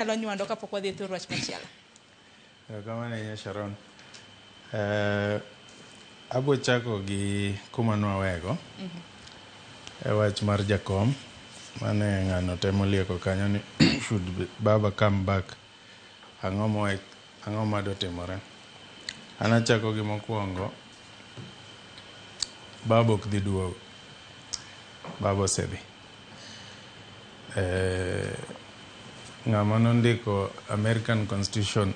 Nyalo nywando kapok wadhi e thur wach machielo. Erokamano ahinya, Sharon. Abo chako gi kuma nwawego e wach mar jakom mane ng'ano temo lieko kanyo ni should Baba come back, ang'o mo ang'o madotimore. An achako gi mokwongo, Baba ok dhi duogo. Baba osedhi. Ng'ama nondiko American Constitution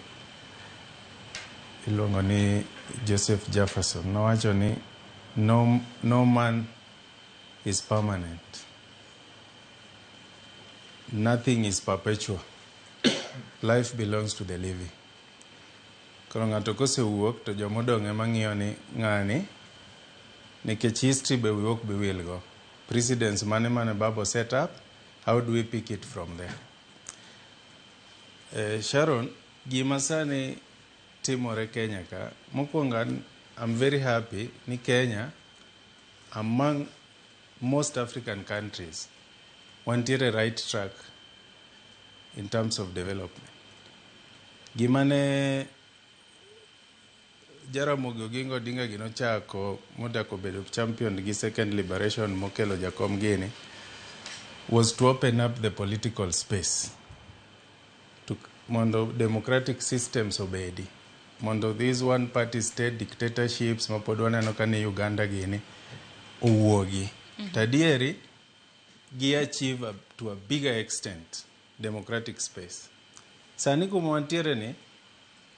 iluongo ni Joseph Jefferson nowacho ni no man is permanent. Nothing is perpetual. Life belongs to the living. Koro ng'ato kosewuok to jomodong' ema ng'iyo ni ng'ani, nikech history be wiwa ok bi wilgo. Precedents mane mane Baba set up, how do we pick it from there? Sharon, gima sani timore Kenya ka, mokwongo an, I'm very happy ni Kenya, among most African countries, wantiere right track in terms of development. Gima ne Jaramogi Oginga Odinga gi nochako modako bedo champion gi second liberation mokelo jakom gini was to open up the political space to mondo democratic systems obedi, mondo these one party state dictatorships ma pod waneno ka ni Uganda gini owuogi. To adieri gi achieve to a bigger extent democratic space. Sani kuma wantiere ni,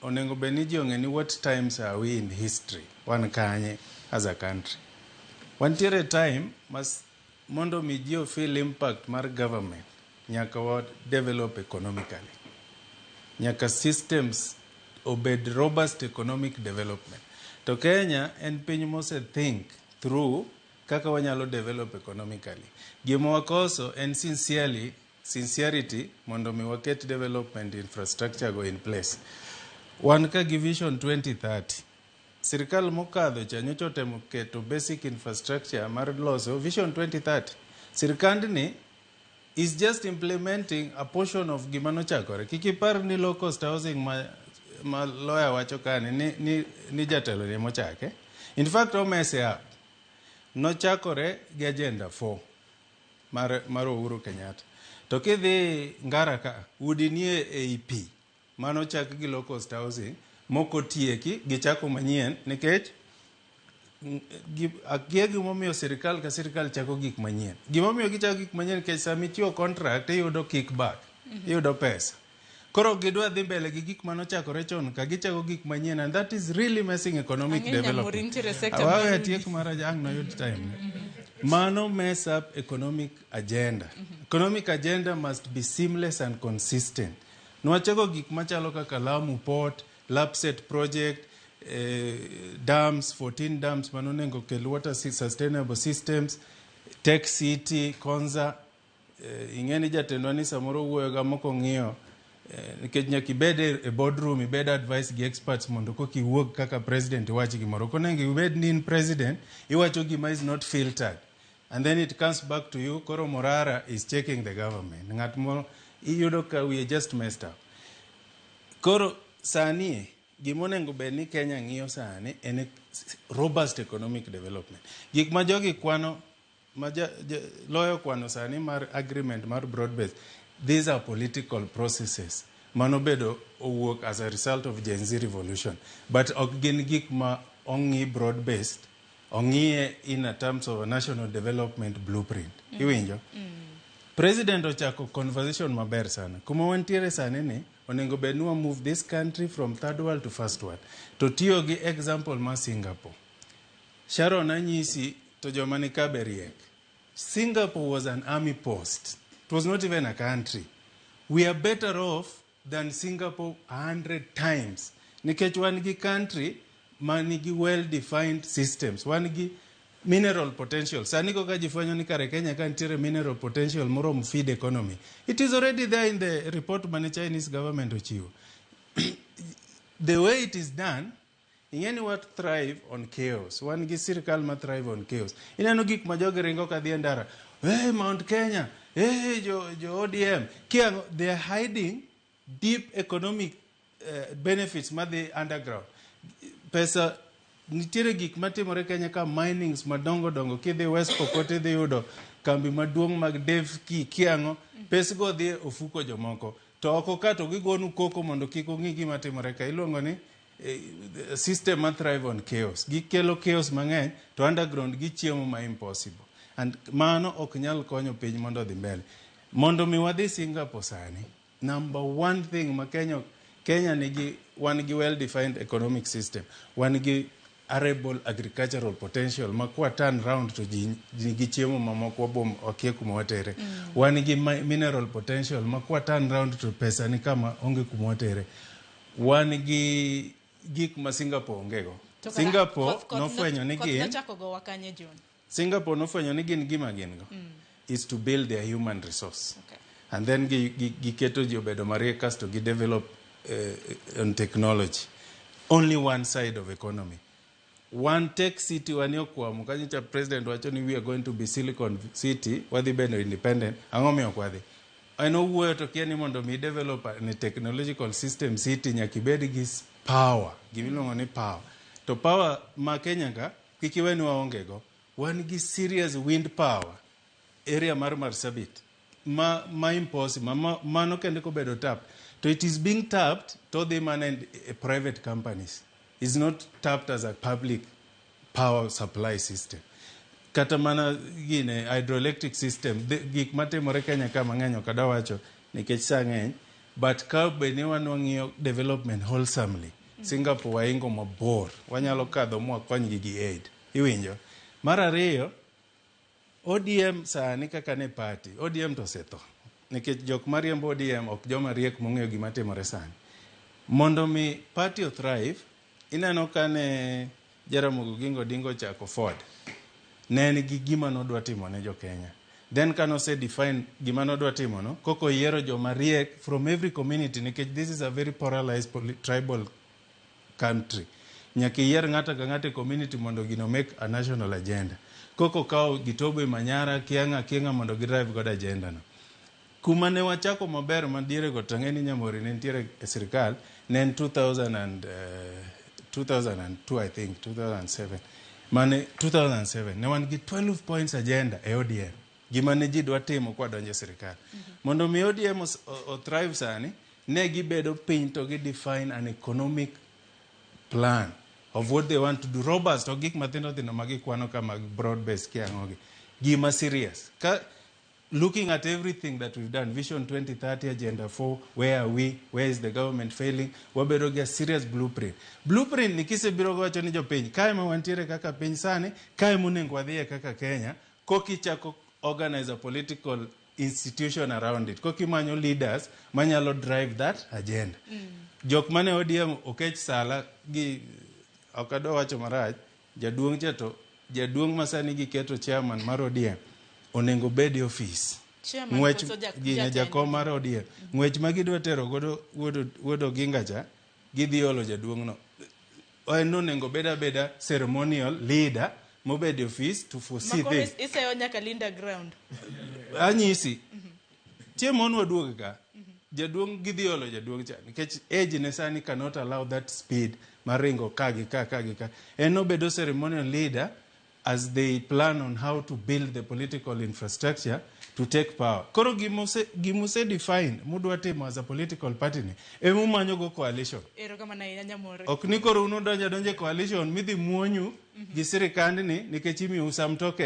onego bed ni ji ong'e ni what times are we in history, wan kanye as a country. Wantiere time mas mondo mi ji feel impact mar government, nyaka wa develop economically, nyaka systems obed robust, economic development. To Kenya en piny mose think through kaka wanyalo develop economically. Gima wakoso en sincerely sincerity mondo mi waket development infrastructure go in place. Wan ka gi Vision 2030, sirikal mokadho cha nyocha otemo keto basic infrastructure mar loso Vision 2030. Sirikandni is just implementing a portion of gima nochakore. Kik ipar ni low cost housing ma lawyer wacho kani ni jatelo ni mochake. In fact, omese up. Nochakore gi Agenda 4 mar Uhuru Kenyatta. To kidhi Ngara ka, udi nie ei pi. Mano chak gi low cost housing, moko tieki, gichako manyien nikech akia gimomiyo sirikal ka sirikal chako gik manyien. Gimomiyo gichako gik manyien nikech sama ichiwo contract iyudo kickback, iyudo pesa. Koro gidwa dhi mbele gi gik manochakore chon ka gichako gik manyien, and that is really messing economic Ang'e Nyamori development. nitiere sector Awawe mar atiek mara ang' noyud time. Mano mess up economic agenda. Economic agenda must be seamless and consistent. Nwachako gik machalo kaka Lamu Port, Lapsset project, dams, 14 dams manonego kel water sustainable systems, Tech City, Konza. Ing'e ni jatendwa ni samoro wuoyo ga mok ong'iyo, nikech nyaka ibed e boardroom, ibed advice gi experts mondo koka iwuog kaka president iwach gimoro. Ok onego ibed ni in president iwacho gima is not filtered and then it comes back to you. Koro Morara is checking the government. Ng'at moro iyudo ka we are just messed up. Koro sani gima onego bed ni Kenya ng'iyo sani en robust economic development. Gik ma jogi kwano ma loyo kwano sani mar agreement mar broad base, these are political processes manobedo owuok as a result of Gen Z revolution, but ok gin gik ma ong'i broad based, ong'iye in a terms of a national development blueprint. Iwinjo president ochako conversation maber sana. Kuma wantiere sani ni onego bed ni wa move this country from third world to first world, to tiyo gi example ma Singapore. Sharon, anyisi to joma ni ka be riek. Singapore was an army post. It was not even a country. We are better off than Singapore 100 times nikech wan gi country ma nigi well defined systems, wan gi mineral potential. Sani koka ji fwenyo ni kare Kenya ka nitiere mineral potential moromo feed economy. It is already there in the report mane Chinese government ochiwo. The way it is done, ing'e ni what thrive on chaos, wan gi sirikal ma thrive on chaos. Ineno gik ma jogi ringo ka dhi e ndara, hey, Mount Kenya, hey, jo ODM kiang'o, they are hiding. Deep economic benefits madhi underground. Pesa nitiere gik matimore Kenya ka, minings madongo dongo. Kidhi West Pokot, idhi yudo kambi maduong' mag Devki kiang'o pesgo dhi e ofuko jomoko to oko ka to gigonu koko mondo kik ung'i gima timore ka. Iluongo ni system ma thrive on chaos. Gikelo chaos mang'eny to underground gichiemo ma impossible, and mano ok nyal konyo piny mondo odhi mbele. Mondo mi wadhi Singapore sani, number one thing ma Kenya nigi, wan gi well defined economic system, wan gi arable agricultural potential ma kwa turn round to ji nigi chiemo mamoko wabom wakia kuma watere. Wan gi mineral potential ma kwa turn round to pesa ni kama onge kuma watere. Wan gi gik ma Singapore onge go. To kara, Singapore koth nofwenyo ni koth gin nochako gowa kanye, John? Singapore nofwenyo ni gin gima gin go is to build their human resource and then giketo ji obedo mariek, kasto gi develop on technology, only one side of economy. One tech city wani okwamo kanyocha. President wacho ni we are going to be Silicon City, wadhi bedo independent. Ang'o miyo ok wadhi? En owuoyo to kia ni mondo mi develop a technological system city, nyaka ibed gi power, gimiluongo ni power. To power ma Kenya ka, kik iwe ni waonge go. Wan gi serious wind power area mar Marsabit ma impossible mano kende kobedo tapped, to it is being tapped to dhi mana in private companies, is not tapped as a public power supply system. Kata mana gine hydroelectric system, gik matimore Kenya ka mang'eny ok adwa wacho nikech sa ng'eny, but ka bed ni wan wang'iyo development wholesomely, Singapore waingo mabor, wanyalo kadho mwakonygi gi aid. Iwinjo? Mar ariyo, ODM sani kaka ne party, ODM to osetho nikech jok mariembo ODM ok joma riek mong'eyo gima timore sani. Mondo mi party o thrive, ineno ka ne Jaramogi Oginga Odinga ochako Ford, ne en gi gima nodwa timo ne jo Kenya. Then ka nose define gima nodwa timo no, koko yiero joma riek from every community, nikech this is a very polarized tribal country, nyaka iyier ng'ato ka ng'ato e community mondo gino make a national agenda. Koko kawo Gitobe, Manyara, Kiang'a, Kiang'a mondo gidrive godo agenda no. Kuma ne wachako maber madiere go, to ang'e ni Nyamori ne nitiere e sirikal, ne en 2000 and, 2002, I think 2007, mane 2007 ne wan gi 12 points agenda e ODM, gima ne ji dwa timo kwa donjo e sirikal. Mondo mi ODM o thrive sani, ne gibedo piny to gi define an economic plan of what they want to do, robust to gik mathindo thindo ma gikwano ka mag broad base kiang'ogi gima serious ka looking at everything that we've done, Vision 2030, Agenda 4, where are we, where is the government failing? Wabedo gi a serious blueprint. Blueprint ni kisebiro gowacho ni jopiny kae ma wantiere kaka piny sani, kae monego wadhiye kaka Kenya, kokichako organize a political institution around it, kokimanyo leaders manyalo drive that agenda. Jok mane ODM okech sala gi ok adwa wacho marach, jaduong' cha to jaduong' ma sani giketo chairman mar ODM onego bed e ofis. Chairman ng'wech koso gine jatelo? Jakom mar ODM, ng'wech ma gidwa tero godo wuod Oginga cha, gidhi olo jaduong' no. En onego bed abeda ceremonial leader mobed e ofis to foresee Makoro things. Iseyo nyaka Linda ground. Anyisi chieng' moro waduog ka jaduong' gidhi olo jaduong' cha nikech age ne sani cannot allow that speed mar ringo ka gi ka ka gi ka. En obedo ceremonial leader as they plan on how to build the political infrastructure to take power. Koro gimose define mudwa timo as a political party ni emumanyo go coalition. Erokamano ahinya, Nyamore. Ok ni koro un udonjo adonja e coalition midhi muonyu gi sirikandni nikech imiyou some token.